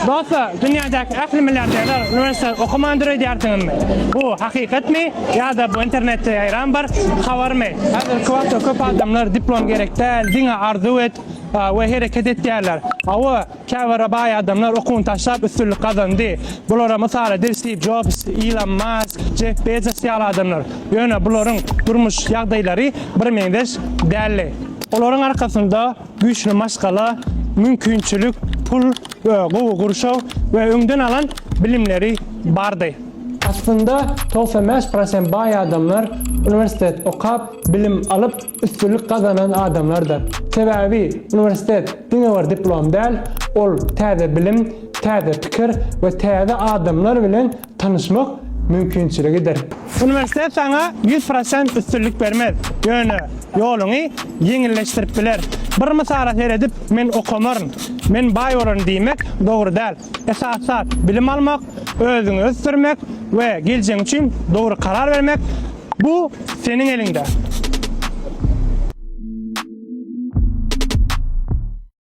Dostlar, dünýädäki ähli milliarderler uniwersitet okaman döredýärsiňizmi? Bu hakykatmy ýa-da bu internetde ýaýran bir habarmy? Häzirki wagtda köp adamlar diplom gerek däl, diňe arzuw et we hereket et diýýärler. Hawa, käbir baý adamlar okuwyny taşlap üstünlik gazandy. Bulara mysal edil Stiw Jobs, Ilon Mask, Jeff Bezos ýaly adamlar. Ýöne bularyň durmuş ýagdaýlary birmeňzeş däldi. Olaryň arkasynda güýçli maşgala, mümkinçilik, pul we gowy gurşaw we öňden alan bilimleri bardy. Aslynda 95 prosent baý adamlar uniwersitet okap, bilim alyp, üstünlik gazanan adamlardyr. Sebäbi uniwersitet diňe bir diplom däl, ol täze bilim, täze pikir we täze adamlar bilen tanyşmak mümkinçiligidir. Uniwersitet saňa 100% üstünlik bermez, ýöne ýoluňy ýeňilleşdirip biler. Bir mysala seredip men okamaryn, men baý bolaryn diýmek dogry däl. Esasy zat bilim almak, özüňi ösdürmek we geljegiň üçin dogry karar bermek, bu seniň eliňde.